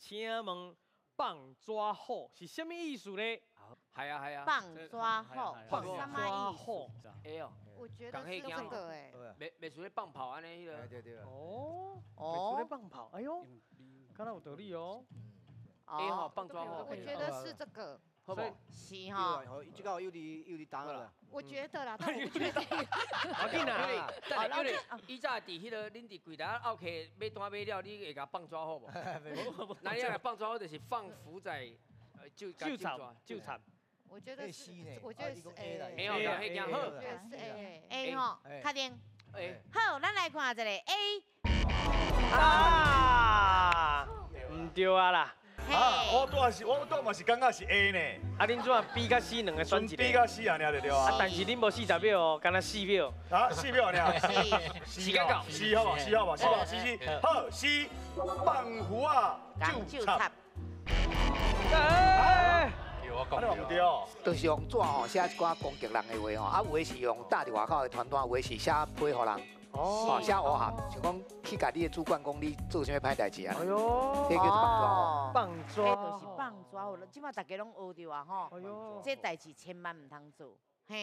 請問放紙虎是啥物意思咧？係啊係啊。放紙虎，放啥物意思？紙虎。 A 哦。我覺得是這個欸。袂袂輸咧放炮按呢彼个。對對。哦。袂輸咧放炮，哎呦，敢若有道理哦。 A 吼，放紙虎。我覺得是這個。好無？是吼。這個有佇有佇答啦。我覺得啦，但我不確定。無緊啦，等下，因為以前佇彼个恁佇櫃台漚客買單買了，你會共放紙虎無？那你若放紙虎就是放符在就就慘就慘。我覺得是，我覺得是 A。 A 吼，彼件好。我覺得是 A。 A 吼，確定。 A。好，咱來看一个 A。啊，毋對啊啦。啊，我拄仔是，我拄嘛是感覺是 A 呢。啊，恁怎啊 B 佮 C 兩个選一个 B 佮 C 按呢就對啊。啊，但是恁無40秒哦，干焦四秒。啊，四秒爾。時間到。 C 好無？C 好無？C 好，C C 好 C 放符仔咒插。哎，我講毋對。就是用紙吼寫一寡攻擊人的話吼，啊有的是用貼佇外口的傳單，有的是寫批予人。哦，寫烏函，像講去共你的主管講你做啥物歹代誌啊？哎喲，這叫做放紙虎。放紙，這就是放紙虎，這擺大家攏學著啊吼。哎喲，這代誌千萬毋通做，嘿。